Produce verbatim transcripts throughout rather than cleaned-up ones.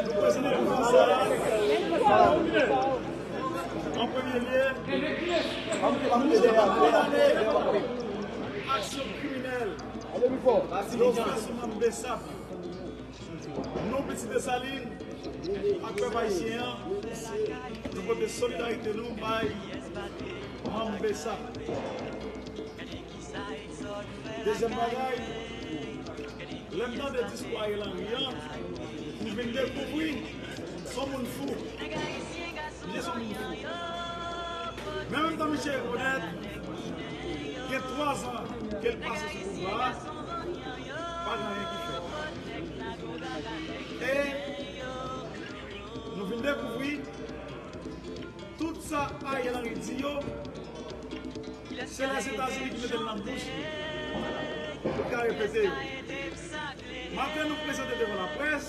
Nou prezante pou sa a, an premye lye, nou kondane aksyon kriminèl yo fè sou manm BSAP yo. Nou, Pitit Desalin, ak pèp ayisyen an, nou pote solidarite nou bay manm BSAP. Dezyèm bagay, lè m tande diskou Ariel Henry an, m vin dekouvri m s on moun fou. Misye s on moun fou. Men menm tan misye rekonèt gen twa zan ke l pase sou pouvwa a, pa gen anyen ki fèt. E nou vin dekouvri tout sa Ariel Henry di yo, se Lèzetazini ki mete l nan bouch li pou l ka repete yo. Maten, nou prezante devan laprès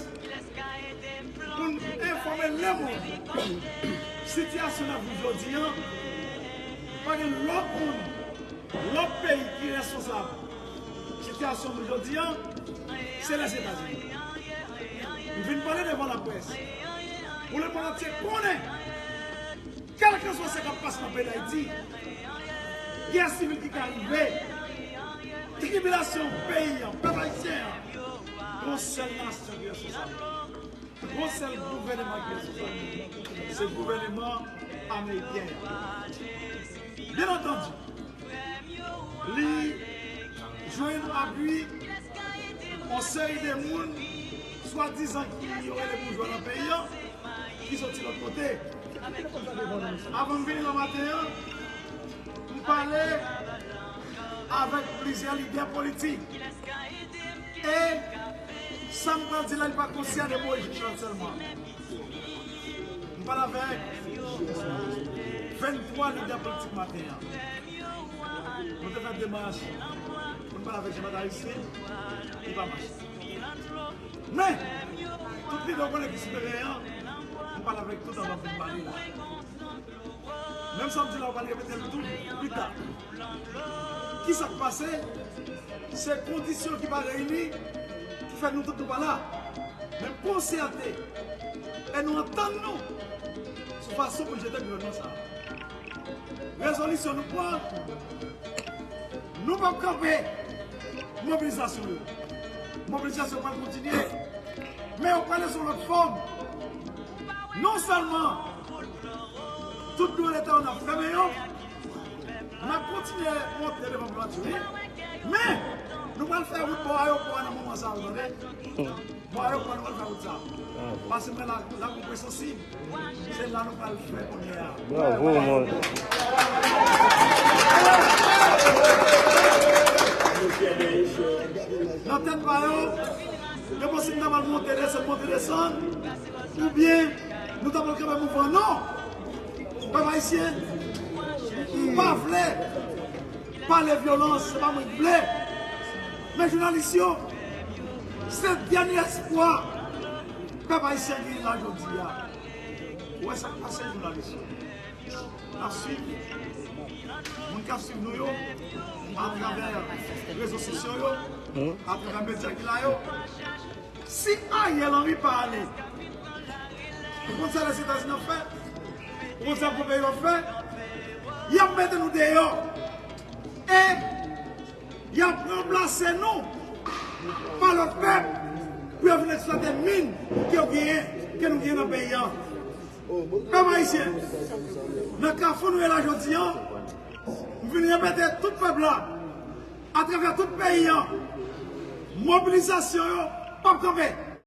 pou n enfòme lemonn sitiyasyon n ap viv jodi a. Pa gen lòt moun, lòt peyi ki responsab sitiyasyon nou jodi a, se Lèzetazini. M vin pale devan laprès pou lemonn antye konnen, kèlkeswa sa k ap pase nan peyi Dayiti, gè sivil ki ka rive, tribilasyon peyi an, pèp ayisyen an, gon sèl nasyon ki responsab. Gon sèl gouvèneman ki responsab. Se gouvèneman ameriken an. Byen antandi, li jwenn apui yon seri de moun, swadizan ki yo rele boujwa nan peyi an, ki soti lòt kote. Avan m vini nan maten an, m pale avèk plizyè lidè politik. E sa m pral di la, li pa konsène Moyiz Richard sèlman. M pale avèk venntwa lidè politik maten an. Nou te fè demach pou n pale avèk Jean Baptiste Aristide, li pa mache. Men, tout lidè w konnen ki sou teren an, m pale avèk tout anvan pou n pale la. Menm sa m di la, w pral repete l tou pita. Kisa k pase? Se kondisyon ki pa reyini ki fè nou tout nou pa la. Men konsète e nou antann nou sou fason pou n jete gouvènman sa a. Rezolisyon nou pran, nou p ap kanpe mobilizasyon yo. Mobilizasyon pral kontinye, men yo pral sou lòt fòm. Non sèlman tout biwo leta yo n ap fèmen yo, n ap kontinye monte devan Primati, wi. Men, nou pral fè wout bò ayewopò a nan moman sa a, w tande? Bò ayewopò a, nou pral fè wout sa a. Pase mwen la, la pou pwen sansib. Se la nou pral fè kounye a. Bravo, man. Nan tèt pa yo, yo panse m ta pral monte desann, monte desann. Oubyen nou ta pral kanpe mouvman. Non! Pèp ayisyen pa vle pale vyolans, se pa mwen ki vle. Men jounalis yo, se dènye espwa pèp ayisyen genyen la jodi a. Ou wè sa k pase, jounalis yo? N ap swiv moun k ap swiv nou yo atravè rezo sosyo yo, atravè medya ki la yo. Si Ariel Henry pa ale, ou konn sa Lèzetazini ap fè? Ou konn sa lòt peyi yo ap fè? Y ap mete nou deyò. E y ap ranplase nou pa lòt pèp pou yo vin eksplwate min ke yo genyen, ke nou genyen nan peyi an. Pèp ayisyen, nan kafou nou ye la jodi an, m vin repete tout pèp la, atravè tout peyi an, mobilizasyon yo p ap kanpe.